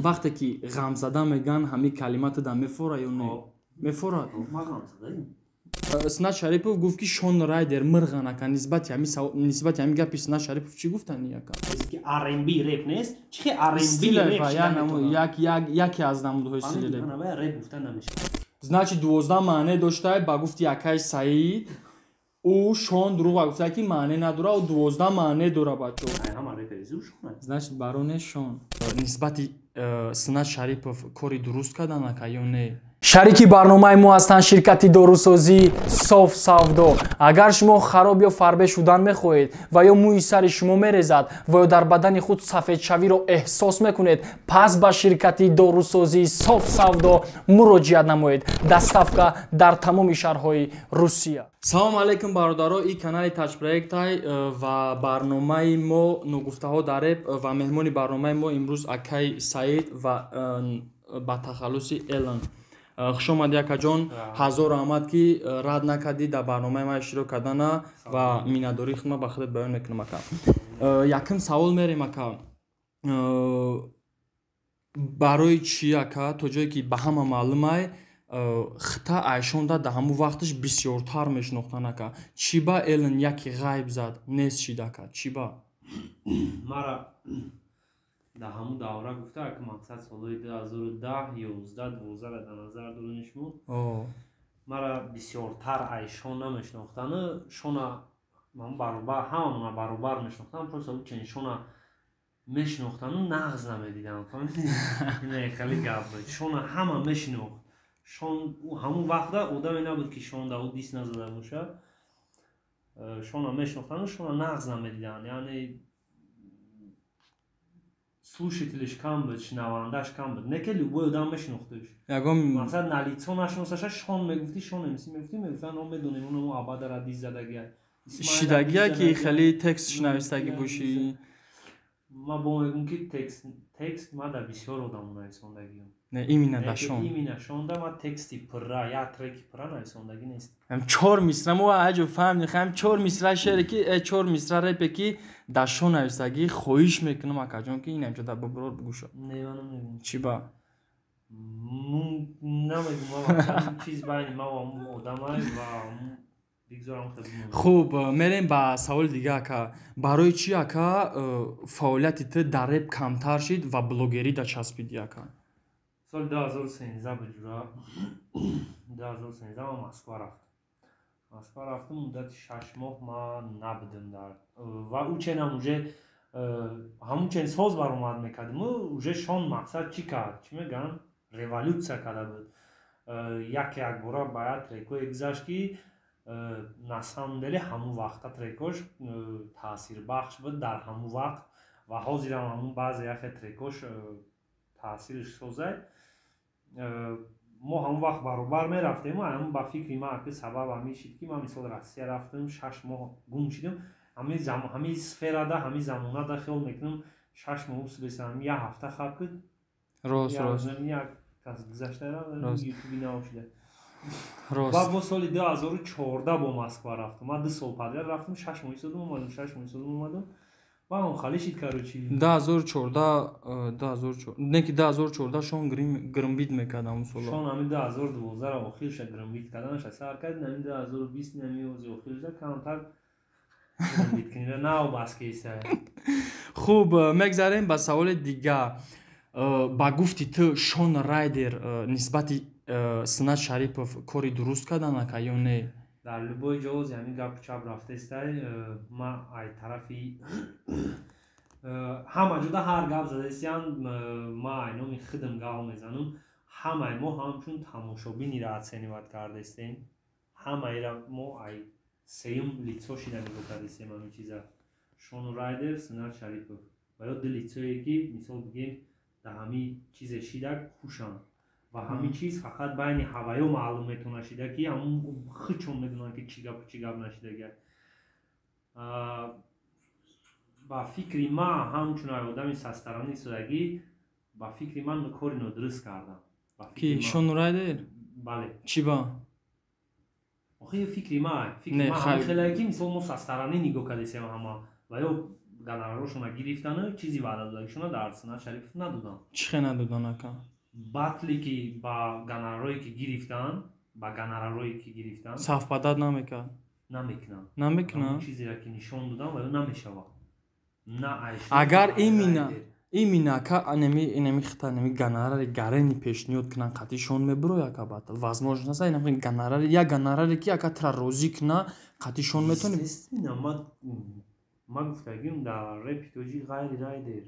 Вақте ки ғамзада меган, ҳамин калима туда мефора ё не? Мефорад. Синат Шарипов гуфт, ки Шон Райдер мирған, ака. Нисбати ҳамин гапи Синат Шарипов чӣ гуфтани, ака? R&B реп нест. Чӣ R&B реп? Яке аз намудҳои стили реп. Реп гуфта намешавад. Значит, 12 маъне дошта, ба гуфти акаи Саид. Ӯ Шон дурӯға гуфта, ки маъне надора, ӯ 12 маъне дора, бачо. Значит, бароне Шон нисбати Синат Шарипов кори дуруст кардан, ака, ё не? Шарики барномаи мо ҳастанд ширкати дорусозӣ «Соф Савдо». Агар шумо хароб ё фарбе шудан мехоҳед ва ё мӯи сари шумо мерезад ва ё дар бадани худ сафедшавиро эҳсос мекунед, пас ба ширкати дорусозии «Соф Савдо» муроҷиат намоед. Доставка дар тамоми шаҳрҳои Русия. Салому алайкум, бародаро! И канали Таҷпроектай ва барномаи мо «Ногуфтаҳо дар реп», ва меҳмони барномаи мо имрӯз акаи Саид ва ба тахаллуси Элон. Хуш омадӣ, акаҷон. Ҳазор раҳмат, ки рад накардӣ дар барномаи ма иштирок кардана, ва миннатдории худма ба худат баён мекунам, ака. Якум савол мерем, ака. Барои чӣ, ака, то ҷое ки ба ҳама маълумай, хита айшонда дар ҳамун вақташ бисёртар мешинохтанд, ака, чӣ ба Элон яке ғайб зад, нест шид, ака, чӣ ба? Мара дар ҳамун давра гуфта, ки мақсад солҳои 2010, 11, 12-ра дар назар дорем шумо, мара бисёртар айшон намешинохтану шона баробар, ҳамамона баробар мешинохтан. Просто чен шона мешинохтану нағз намедидам. Хеле гап буд. Шона ҳама мешинохт. Шон ҳамун вақта одаме набуд, ки шон да ӯ дис назада бошад. Шона мешинохтану шона нағз намедиданд, яъне слушатель иш кам буд, шунавандааш кам буд. Не ки любой одам мешинохташ. Ягон мақсад налицо нашиносаша. Шон мегуфтӣ, Шон МС мегуфтӣ, мегуфтанд: «Мо медонем, оно абадара дис задагия». Шидагия, ки хеле текст навистагӣ бошӣ? Ма бо мегӯм, ки текст ма дар бисёр одамо нависондагиам. Не, именно да Шон. Именно шонда ма тексти пурра, як треки пурра нависондагӣ нест. Чор мисра мо аҷо фаҳмидем, хаем чор мисра шере ки чор мисра репе, ки дар Шон навистагӣ. Хоҳиш мекунам, акаҷон, ки инамҷо дар боброр бигӯша. Не, ман намегӯм. Чӣ ба? Намегӯм. Чиз байни ма ва одамай ва бигзорам. Хуб, мерем ба саволи дига, ака. Барои чӣ, ака, фаъолияти ту дар реп камтар шид ва блогерӣ да часпидӣ, ака? Соли 2013 буҷура, 2013 ман Москва рафтам. Москва рафтам, муддати 6 моҳ ман набудам дар ва ӯ ченам уже ҳамун чен соз баромад мекардим. Уже Шон мақсад чӣ кард, чӣ мегӯянд, революция карда буд. Яке якбора ба як трекое гузашт, ки на самом деле ҳамун вақта трекош таъсирбахш буд дар ҳамун вақт ва ҳозирам ҳамун баъзе яхе трекош таъсирш созай. Мо ҳамон вақт баробар мерафтем. Ҳамун ба фикри ман, ки сабаб ҳамин шид, ки ман мисол Россия рафтам, 6 моҳ гум шидам. Ҳамин сферада, ҳамин замонада хиёл мекунам, 6 моҳ усбесам, як ҳафта хаб куд. Рост, рост. Як кас гузашта ютуби нав шуда. Баъд бо соли 2014 бо Москва рафтам. Ман 2 сол подряд рафтам, 6 моҳ истодам, омадам, 6 моҳ истодам, омадам. Баъд хали шид, короче. 2014, не ки 2014 Шон грмбит мекард ҳамун соло. Шон ҳамин 2012-ра охирша грмбит карданаша сар кард, ҳамин 2020, ҳамин ози охирша камтар грмбит кунира нав бас кеса. Хуб, мегзарем ба саволи дигар. Ба гуфти ту, Шон Райдер нисбати Синат Шарипов кори дуруст кардан, ака, ё не? Дар любой ҷо ози ҳамин гапу чап рафтестай. Ма ай тарафи ҳама ҷода ҳар гап задестиян, ма ай номи худам гап мезанам. Ҳамаи мо ҳамчун тамошобинира оценивать кардестем. Ҳамаира мо ай сеюм лицо шида нигоҳ кардестем ҳамин чиза. Шон Райдер, Синат Шарипов ва ё ду лицое, ки мисол бигем, дар ҳамин чизе шидак хушанд ва ҳамин чиз фақат байни ҳаваё маълум метавона шида, ки ҳамун худшон медонанд, ки чӣ гапу чӣ гап нашидага. Ба фикри ман, ҳамчун ай одами со стороны истодагӣ, ба фикри ман кори нодуруст кардам. Ки, Шон Райдер? Бале. Чӣ ба? Охи, фикри ман, фикри ман хеле, ки мисол мо со стороны нигоҳ кардесем ҳама ва ё Гонорарошона гирифтану чизи ваъда додагишона дар Сунат Шарипов надоданд. Чӣ хел надодан, ака? Батле ки ба гонорарое ки гирифтанд, ба гонорарое ки гирифтанд, совпадать намекард. Намекунанд. Намекунанд. Чизеро ки нишон додам, ва намешавад. На. Агар именно, ака, инами хита, инами гонорари гарени пешниҳод кунанд, қатишон мебурои, ака, батл? Возможно аст, инами гонорари, як гонораре ки, ака, тра розӣ куна, қатишон метавонӣ? Ман гуфтагим, дар репи тоҷик ғайри Райдер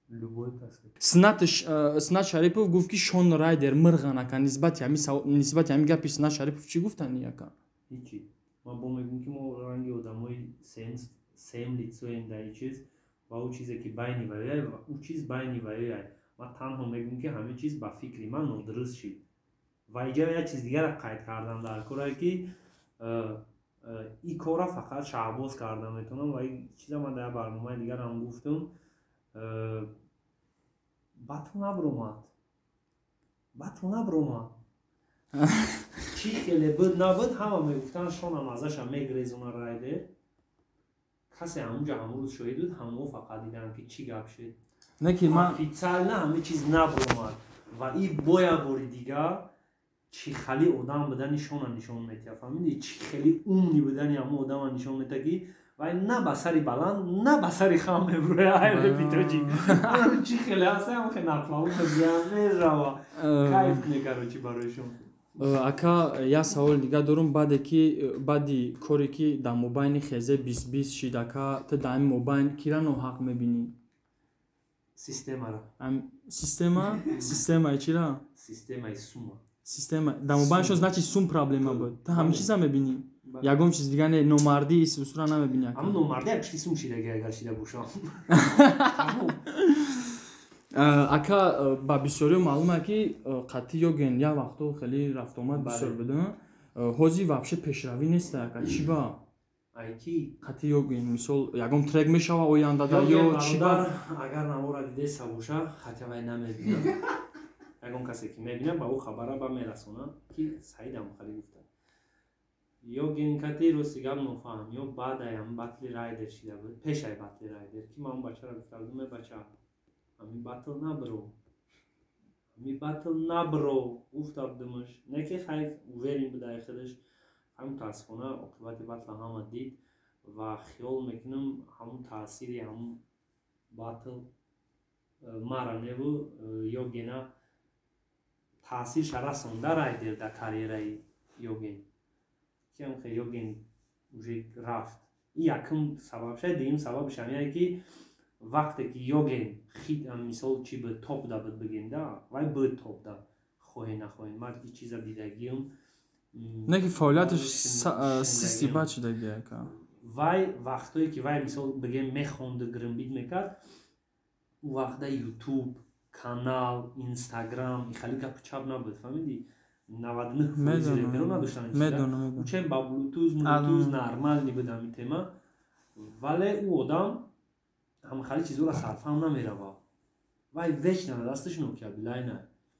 любой кас. Сунат Шарипов гуфт, ки Шон Райдер мирған, ака. Нисбати ҳами гапи Сунат Шарипов чӣ гуфтани, ака? Ҳичи. Ман бо мегӯм, ки мо ранги одамои сем лицоем дар ин чиз ва ӯ чизе ки байни ваёяй, ӯ чиз байни ваёяй. Ман танҳо мегӯм, ки ҳамин чиз ба фикри ман нодуруст шид. Ва иҷа як чиз дигара қайд кардам дар корае, ки ин корра фақат Шаҳбоз карда метавонам. Ва ин чиза ман дар барномаи дигарам гуфтам. Батл набуромад, батл набуромад. Чӣ хеле буд набуд, ҳама мегуфтанд, Шонам азаша мегрезона Райдер. Касе ҳамунҷа ҳамон рӯз шоҳид буд, ҳамао фақат диданд, ки чӣ гап шуд. Не ки ман Официально ҳама чиз набуромад. Ва и боя бори дигар чӣ хали одам будани Шона нишон метиҳад, фаҳмиди? Чӣ хели умный будани ҳамон одама нишон метиҳад, ки вай на ба сари баланд, на ба сари хам мебурояд. Ай репи тоҷик чӣ хеле ҳаста, хе наплаву мерава, кайф кне, короче, барои шон. Ака, як саволи дигар дорум. Баъде ки баъди коре ки дар мобайни хезе 20-20 шид, ака, ту дар ҳамин мобайн кира ноҳақ мебинӣ? Системаро. Система? Системаи чира? Системаи сума. Система дар мобайншон, значит, сум проблема буд. Ту ҳамин чиза мебинӣ, ягон чиз дига не, номардӣ усура намебинӣ, ака? Ҳамун номардӣ як пишти сум шидаги, агар шида бошам. Ака, ба бисёриё маълуме, ки қатъи Ёген як вақто хеле рафтуомад бисёр буд. Ҳозир вообще пешравӣ неста, ака, чӣ ба? Айки? Қатъи Ёген, мисол, ягон трек мешава ояндада ё чӣ ба? Агар навора дидеса боша, хотя вай намебинам, ягон касе ки мебинам, ба ӯ хабара ба мерасонам, ки Саидам хали гуфта, Ёген кати рости гап нофаҳм ё баъдаям батли Райдер шида буд, пешай батли Райдер, ки ман он бачаро гуфта будам: «Э, бача, ҳами батл набро, ҳами батл набро», гуфта будамаш. Не ки хай уверен будай худаш. Ҳам мутаассифона оқибати батла ҳама дид. Ва хиёл мекунам, ҳамун таъсири ҳамун батл мара неву Ёгена таъсирша расонда Райдер дар карьераи Ёген, ки ҳамхе Ёген уже рафт. Ин якум сабабша. Дуюм сабабш ҳамяе, ки вақте ки Ёген хит, мисол, чи буд, топ да буд, бигем да, вай буд топ да, хоҳе нахоҳем, ман ин чиза дидагиам. Не ки фаъолияташ систи бад шидаги, ака. Вай вақтое ки вай, мисол, бигем, мехонду гринбит мекард, ӯ вақта Ютуб канал, Инстаграм ихали гапу чап набуд, фаҳмидӣ? 99% реперо надоштанд. Учен ба блютуз мблютуз нормальный буд ҳамин тема. Вале ӯ одам ҳамхали чизоро сарфаҳм намерава. Вай вечно на дасташ Нокия Билайна.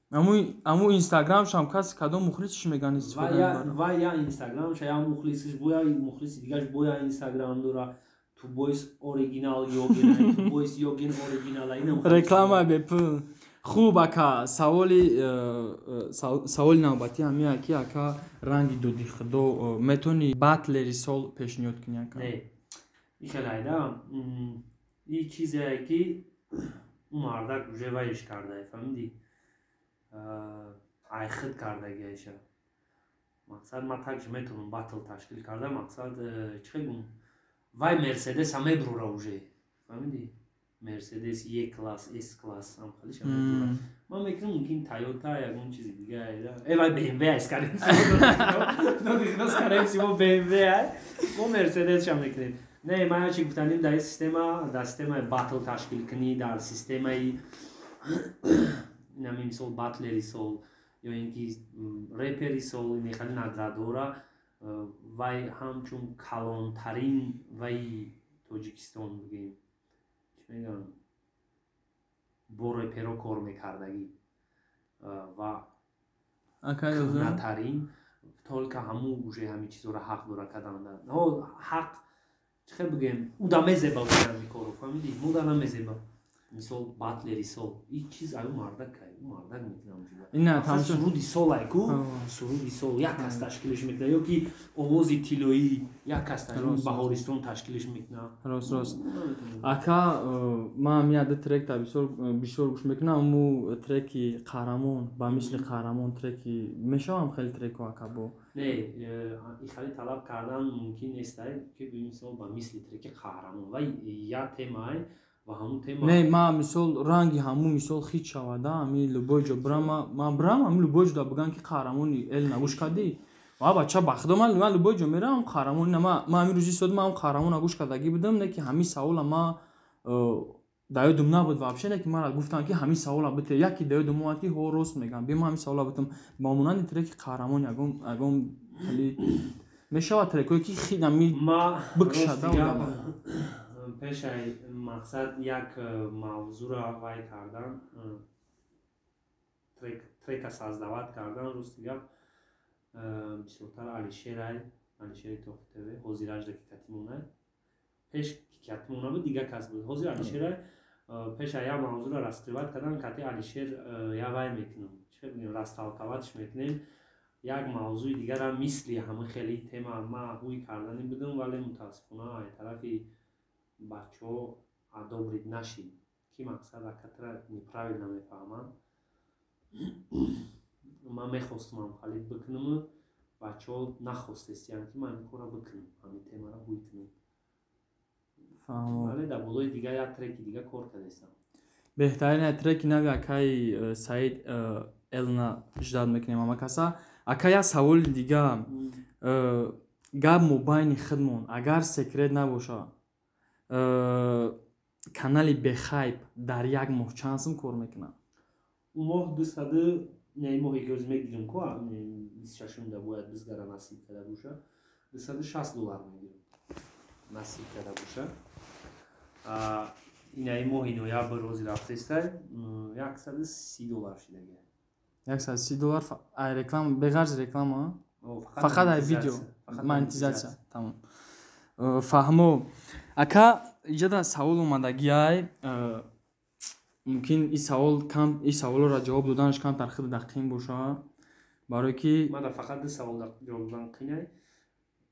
Аму Инстаграмшам каси кадом мухлисиш меган истифода. Вай я Инстаграмша, я мухлисиш боя, мухлиси дигаш боя Инстаграм дора. Тубойс оригинал Ёген, тубойс Ёген оригинал. Реклама бепул. Хуб, ака, саволи навбатӣ ҳамия, ки, ака, ранги доди худо, метавонӣ батлери сол пешниҳод кунӣ, ака? Не, ихелайда, и чизе ки ӯ мардак уже вайш кардае, фаҳмидӣ, айхид кардагиаша. Мақсад, ман также метавонам батл ташкил карда. Мақсад, чӣ хел гум, вай Мерседеса мебурора уже, фаҳмидӣ? Мерседес Е класс, С класс амхалиша мебурора. Ман мекунам, мумкин, Тойота, ягон чизи дига. Э, вай БМВ ай, скорее всего БМВ ай, мо Мерседесша мекунем. Не, ман ячи гуфтаним, дар система, дар системаи батл ташкил кунӣ, дар системаи инами, мисол, батлери сол ё ин ки репери сол, мехали наградора, вай ҳамчун калонтарин ваи Тоҷикистон, бигем, чӣ мегӯям, бо реперо кор мекардагӣ ва кӯҳнатарин, только ҳамун уже ҳамин чизҳоро ҳақ дора кардан. Ҳақ. Чӣ хел бигӯем, уда мезеба ами корро, фаҳмидӣ? Муда намезеба. Мисол, батлери сол, ин чиз аю мардак, аю мардак мекунам. Суруди сол айку, суруди сол як кас ташкилш мекунад, ё ки овози тиллоӣ як кас Баҳористон ташкилш мекунад. Рост, рост, ака. Ман ҳам яде тректа бисёр гӯш мекунам, аму треки «Қаҳрамон», ба мисли «Қаҳрамон» треки мешавам, хеле треко, ака, бо Не, и хеле талаб кардан мумкин нест, ки мисол ба мисли треки «Қаҳрамон» ва як темаи ва ҳамун тема. Не, ман мисол ранги ҳамун мисол хит шавада, ами любой ҷо бирам, ман бирам, ами любой ҷо биган, ки «Қаҳрамони эл нагӯш кардӣ?» Ва бача, ба худо, ман любой ҷо мерам, «Қаҳрамони». Ман ҳамин рӯзи сод ман «Қаҳрамона» гӯш кардагӣ будам, не ки ҳамин савола ма да ёдум набуд вообще, не ки мара гуфтанд, ки ҳамин савола бите. Яке да ёдум омад, ки ҳо, рост мегӯям, биё ман ҳамин савола битам. Ба монанди треки «Қаҳрамон» ягон хеле мешавад трекое, ки хит ами бикшада? Пешаи мақсад як мавзӯра вай кардан, трека создавать кардан, рости гап, бисёртар Алишерай, Алишери Тохи ТВ, ҳозиражда ки катимонай. Пеш катимона буд, дигар кас буд, ҳозир Алишерай. Пеша як мавзӯра раскрывать кардан, кати Алишер я вай мекунам, чӣ бигӯем, растолковать ш мекунем. Як мавзӯи дигарам мисли ҳама хеле тема ма ҳуй карданӣ будам, вале мутаассифона ай тарафи бачаҳо одобрить нашид, ки мақсад акатра неправильно мефаҳманд. Ман мехостумам халид бикунаму бачаҳо нахостестиянд, ки ман ин корро бикунам, ҳамин темаро ҳуй кунам, вале дар болои дига як треки дига кор кардастам. Беҳтарин треки нави акаи Саид Элна ждать мекунем ҳама каса. Ака, як саволи дига, гап мобайни худмон, агар секрет набошад, канали Бехайб дар як моҳ чанд сум кор мекунад? Моҳ 200, не, моҳе ки ҳозир мегирем ку, 26-умда бояд бизгара, насиб карда боша, $260 мегирем, насиб карда боша. Инаи моҳи ноябр ҳозир рафтестай, $130 шидаги. $130 ай реклама, беғарзи реклама, фақат ай видео монетизатсия, тамом, фаҳмо. Ака, иҷода савол омадагиай, мумкин ин савол кам, ин саволро ҷавоб доданаш камтар хеле дақиқ боша, барое ки Мада фақат ду савол ҷавоб додан қинай,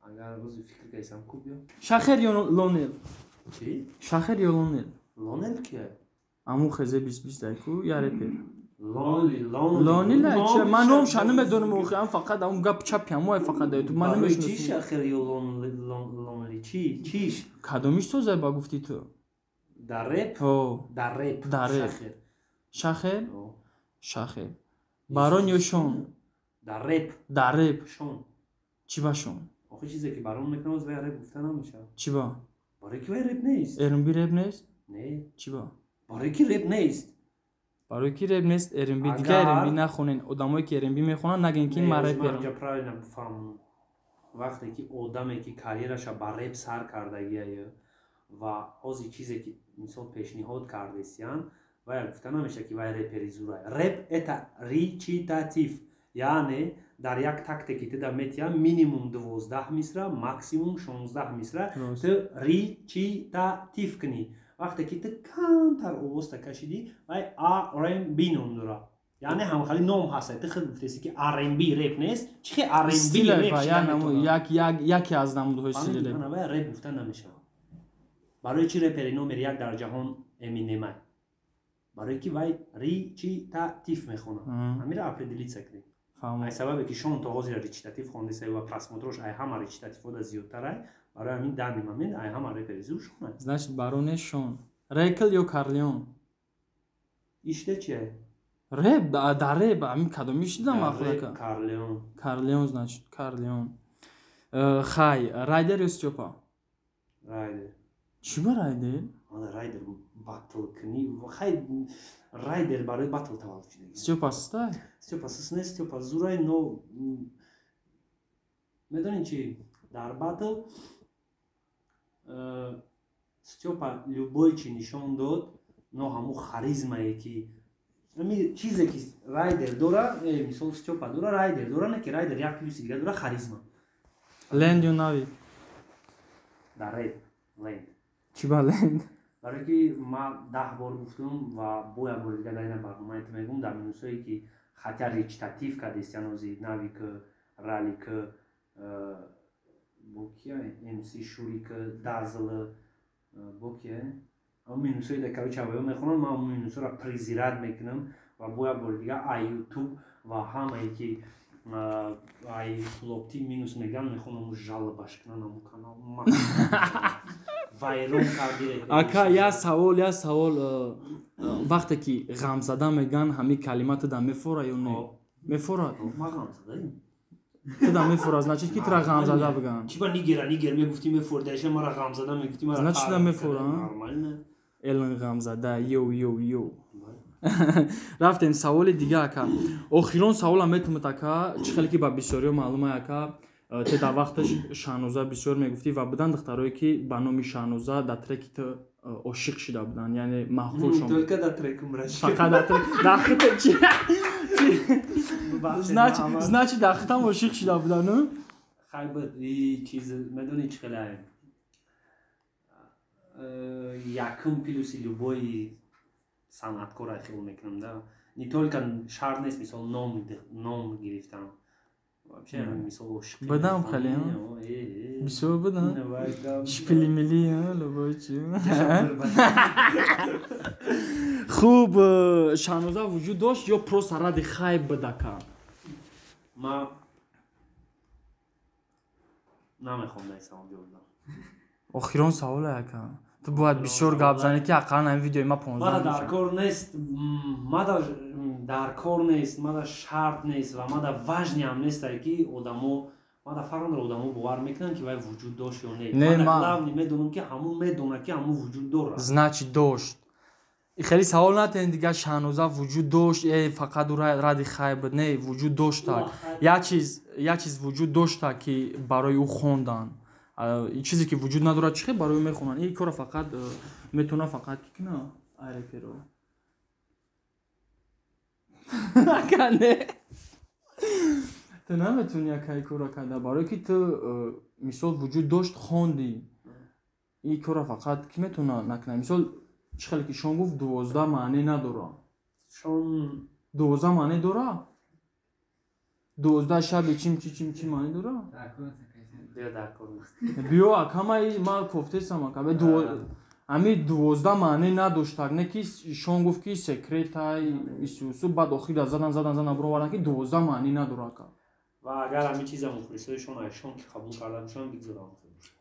агар бози фикр кардисам ку, биё. Шахер ё Лонел? Чӣ? Шахер ё Лонел? Лонел кия? Аму хезе 20 20 дайку, я репер. Лонли. Ман номша намедонам охи, ам фақат ам гап чапи амуай фақат дай ту ман намешиносам. Чӣ, Шахер ё Лонли, чӣ чиш? Кадомиш созай, ба гуфти ту? Дар реп? Ҳо. Дар реп. Дар реп Шахер. Шахер. Барон ё Шон? Дар реп. Дар реп. Шон. Чӣ ба Шон? Охи, чизе ки Барон мекунад, вай реп гуфта намешавад. Чӣ ба? Барои ки вай реп нест. R&B реп нест? Не. Чӣ ба? Барои ки реп нест. Барои ки реп нест R&B. Дига R&B нахонен. Одамое ки R&B мехонанд, нагӯен, ки ман реперам. Правильно бифаҳмам, вақте ки одаме ки карьераша ба реп сар кардагия ва ҳозир чизе ки мисол пешниҳод кардесиян, вай гуфта намешавад, ки вай репери зурай. Реп это речитатив, яъне дар як такте ки ту да метиҳам, минимум 12 мисра, максимум 16 мисра ту речитатив кунӣ. Вақте ки ту камтар овозта кашидӣ, вай R&B ном дорад, яъне ҳамхали ном ҳаста. Ту худ гуфтеси, ки R&B реп нест. Чӣ хел R&B реп? Яке аз намудҳои стили реп. Вай реп гуфта намешавад. Барои чӣ репери номери як дар ҷаҳон Эминемай? Барое ки вай речитатив мехонад. Ҳамира определиться кунед. Ай сабабе ки Шон то ҳозира речитатив хондеса ва просмотрош ай ҳама речитативҳода зиёдтарай, барои ҳамин данный момент ай ҳама репери зур Шонай. Значит, бароне Шон. Рекл ё Карлеон? Иште чие? Реп, дар реп ҳамин кадоми шидам маъқулака? Карлеон. Карлеон, значит Карлеон. Хай, Райдер ё Стёпа? Райдер. Чӣ ба Райдер? Райдер батл кунӣ, хай, Райдер барои батл таваллуд шуда. Стёпа сустай? Стёпа сус нест, Стёпа зурай, но медонӣ чи, дар батл Стёпа любой чи нишон дод, но ҳамун харизмае ки ами чизе ки Райдер дора, мисол, Стёпа дора, Райдер дора, не ки Райдер як плюси дига дора: харизма. Ленд ё Нави? Дар реп? Ленд. Чӣ ба Ленд? Барое ки ман 10 бор гуфтум ва бо як бори дига дар ина барномаи ту мегӯм, дар минусое ки хотя речитатив кардестиан ози Навик, Ралик, бо кия, МС Шурик, Дазл, бо кия, ам минусое да, короче, аваё мехонам, ман ам минусоро презирать мекунам ва бо як бори дига ай Ютуб ва ҳамае ки ай хлопти минус меган, мехонам, жалобаш кунан аму канал вайрон карди. Ака, як савол. Вақте ки ғамзада меган, ҳамин калима туда мефора ё не мефорад? Ма ғамзадаем. Туда мефора, значит, ки тура ғамзада биган. Чи ба нигера нигер мегуфтӣ, мефордаша, мара ғамзада мегуфтӣ, мара. Значит, туда мефора? Нормально. Элн ғамзада, йоу, йоу, йоу. Рафтем саволи дига, ака. Охирон саволам метумад, ака. Чӣ хеле ки ба бисёриё маълума, ака, те дар вақташ Шаҳноза бисёр мегуфтӣ ва буданд духтарое, ки ба номи Шаҳноза дар треки ту ошиқ шида буданд, яъне маъқулшон. Только дар трекум. Фақат дар трек, дар хита чи? Значит, дар хитам ошиқ шида буданд. Хай, буд и чиз, медонӣ чӣ хеле якум плюси любой санъаткора хел мекунам да, не только шарт нест, мисол, ном гирифтан, вообще, мисол, ошиқи. Бадам хеле, бисёр будам шпилимили, любой чи. Хуб, Шаҳноза вуҷуд дошт ё просто ради хайп будака? Ма намехоҳам дар савол ҷавоб дам. Охирон саволе, ака. Ту бояд бисёр гап занӣ, ки ақаллан ҳамин видеои ма 15. Мада дар кор нест, мада дар кор нест, мада шарт нест ва мада важный ҳам нестае, ки одамо, мада фарқ надора, одамо бовар мекунанд, ки вай вуҷуд дошт ё не. Главный медонам, ки ҳамун медонад, ки ҳамун вуҷуд дорад. Значит, дошт. Хеле савол натен дига. Шаҳноза вуҷуд дошт е фақат ради хайп буд? Не, вуҷуд дошта. Як чиз вуҷуд дошта, ки барои ӯ хонданд. Чизе ки вуҷуд надорад, чӣ хел барои ӯ мехонанд? Ин корро фақат метавона, фақат ки кина ай реперо. Ака, не, ту наметавонӣ, ака, ин корро карда, барое ки ту мисол вуҷуд дошт, хондӣ. Ин корро фақат ки метавона накунад? Мисол, чӣ хеле ки Шон гуфт, 12 маъне надорад. Шон. 12 маъне дора, 12 шаби чим чи чим чи маъне дора. Биё, ака, ма кофтесам, ака. Ами 12 маъне надоштак, не ки Шон гуфт, ки секретай исусу, баъд охира задан, задан, задан, бировардан, ки 12 маъне надора, ака. Ва агар ҳамин чиза мухлисои шон айшон ки қабул карда бошанд, бигзорам.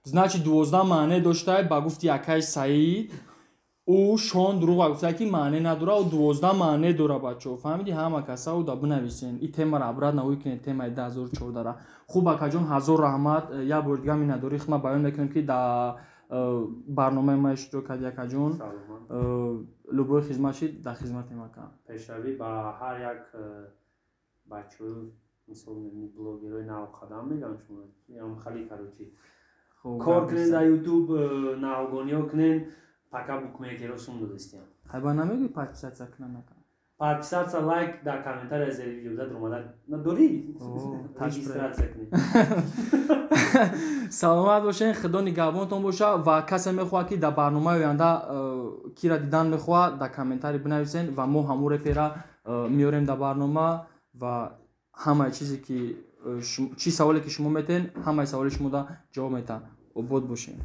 Значит, 12 маъне доштай ба гуфти акаи Саид. Ӯ Шон дурӯға гуфта, ки маъне надора, ӯ 12 маъне дора. Бачаҳо, фаҳмиди? Ҳама каса ӯ да бинависен, и темаро обратно ӯй кунед, темаи 2014-ра. Хуб, акаҷон, ҳазор раҳмат. Як бори дига миннатдории худма баён мекунем, ки дар барномаи ма иштирок карди, акаҷон. Любой хизмат шид, дар хизматем, ака. Пешравӣ ба ҳар як бачаҳои, мисол, блогерҳои навқадам мегӯям, шумо хали, короче, кор кунен дар Ютуб, навгониҳо кунен, пока букмекеро сум додистиям. Хайба, намегӯи подписаться кунам, ака? Подписаться, лайк, дар комментария зери видео зад омада надорӣ, регистрация кунед. Саломат бошен, Худо нигаҳбонтон боша. Ва касе мехоҳад, ки дар барномаи оянда кира дидан мехоҳад, дар комментарий бинависен ва мо ҳамун репера меорем дар барнома. Ва ҳамаи чизе ки, чӣ саволе ки шумо метен, ҳамаи саволи шумода ҷавоб метаҳам. Обод бошем.